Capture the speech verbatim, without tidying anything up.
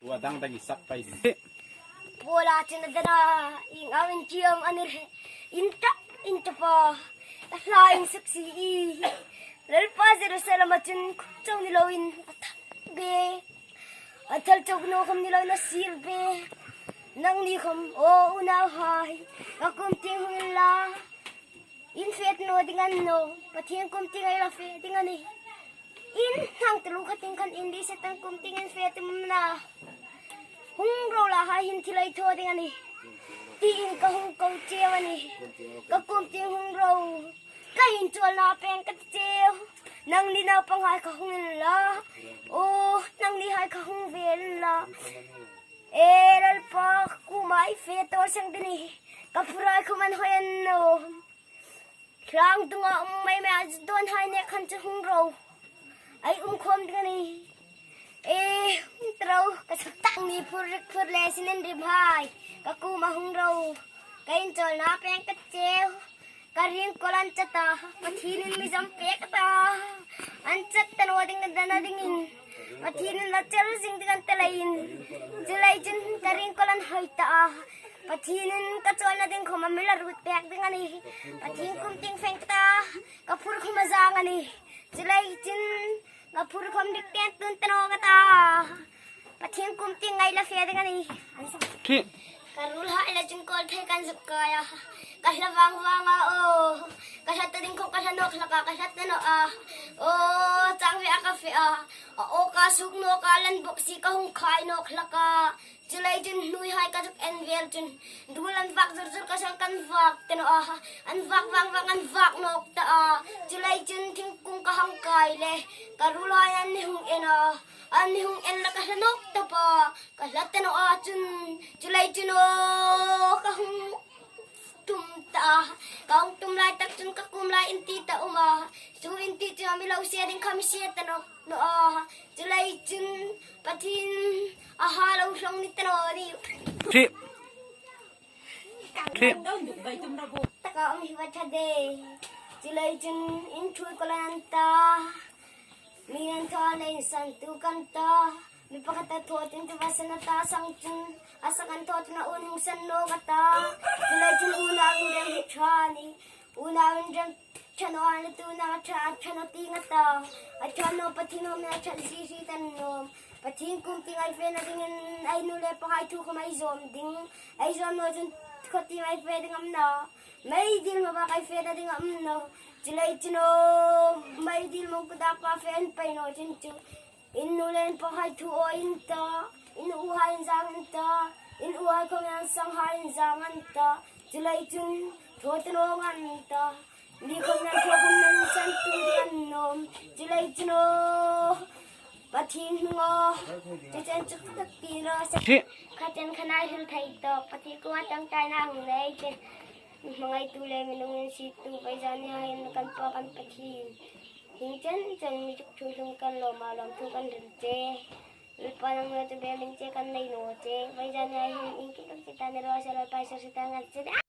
Tua dang dang i sak pai. Paula chun a dana, ieng ang in chiang a ni le. In ta, in ta pa. A hla in sak si i. Lalpa Jerusalem a chun khum chau ni loin a thal bek. A thal chau naw khom ni loin a sir bek. Nangni khom, o unauhai, ka kum tieng hung inla. In fe naw ding a ni nawh, Pathien kum tieng ei la fe ding a nih. In hang taluo kha tieng khan in di se tan kum tieng in fe tum na. Hung ro la hai hin thil ei thaw ding a nih. Tiin ka hung ko cheu a nih. Ka kum tieng hung ro. Ka inchawlna peng ka ti cheu. Nangni naupanghai kha hung inla. O, nangnihai kha hung ve inla. E Lalpa, kuoma ei fe tawl seng ding a nih. Ka phurhai khom an hoi a ni nawh. Tlang dunga um mei mei a zu dawnhai nek khan chu hung ro. Ei um khom ding a nih. E, hung ta ro, ka sak tak ni phur rik phur le sin inrimhai. Ka kuoma hung ro. Ka inchawlna peng ka ti cheu. Ka ringkawl an chat a. Pathienin mi zam pek a ta. An chat ta naw ding dan a dingin. Pathienin la chel zing ding an ta leiin. Chuleiin ka ringkawl an hoi ta a. Pathienin ka chawlna ding khom a mi la ruot pek ding a nih. Pathien kum tieng feng ta. Ka phur khom a zang a nih. Chuleiin ka phur khom dik ten tun ta naw ka ta. Pathien kum tieng ei la fe ding a nih. An sak. Thi. Ka ruolhai le chun kawlthei kan zuk kai a. Ka hla vang vang a o. Ka hla ta ding khom ka hla nawk hlak a, ka hla ta naw a. O, chang ve a ka fe a. A o ka suk nawk a, lan bok si ka hung khai nawk hlak a. Chuleiin hnuoihai ka zuk en vel chun. Ruol an vak zur zur ka sang kan vak ta naw a. An vak vang vang an vak nawk ta a. Chuleiin thingkung ka hang kai le. Ka ruolhai an ni hung en a. An ni hung en la ka hla nawk ta pa. Ka hla ta naw a chun. Chuleiin o ka hung tum ta. Ka hung tum lai tak chun ka kuom lai inti ta um a. Chu inti chu a mi lo sie ding kha mi sie ta naw naw a. Chuleiin Pathien a ha lo hlawng ni ta naw ni. Thi. Thi. Taka um hi va tha de. Chuleiin in thui ko lan ta. Mi an thaw le insan tu kan ta. Mi pakhat a thaw chun chu va san a ta sang chun. A sak an thaw chun a un hung san naw ka ta. Chuleiin unau inrem hi tha ni. Unau inrem tha naw a ni tu na tha, tha naw ti nga ta. A tha naw Pathien hawm na tha si si tan naw. Pathien kum tieng ei fena dingin ei nu le pahai thu khom ei zawm ding. Ei zawm naw chun khawtiem ei fe ding am na. Meidil mawng bak ei fena ding am na. Chuleiin o, meidil mawng kuta pa fe an pei naw chun chu. In nu le in pahai thu awi in ta. In uhai in zang in ta. In uhai khom an sanghai in zang an ta. Chuleiin thaw ta naw ngan ta. Mi khom nan thaw khom nan san tu ding an nawm. Chuleiin o. Pathien hnung aw. Chu chen chu ka ti ro sa. Thi. Kha chen kha nai hil thei tawk. Pathien kuoma ṭawngṭaina hung nei che. Mi hmangaitu le mi lunginsiettu. Vawisun ni hin kan Pa kan Pathien. Hieng chen chen mi zuk thu hlung kan lawm a, lawmthu kan hril che. Lalpa nangma chu bel ding che kan nei naw che. Vawisun ni hin iengkim kan ti ta ni raw se, Lalpa Isu Krista hmingin.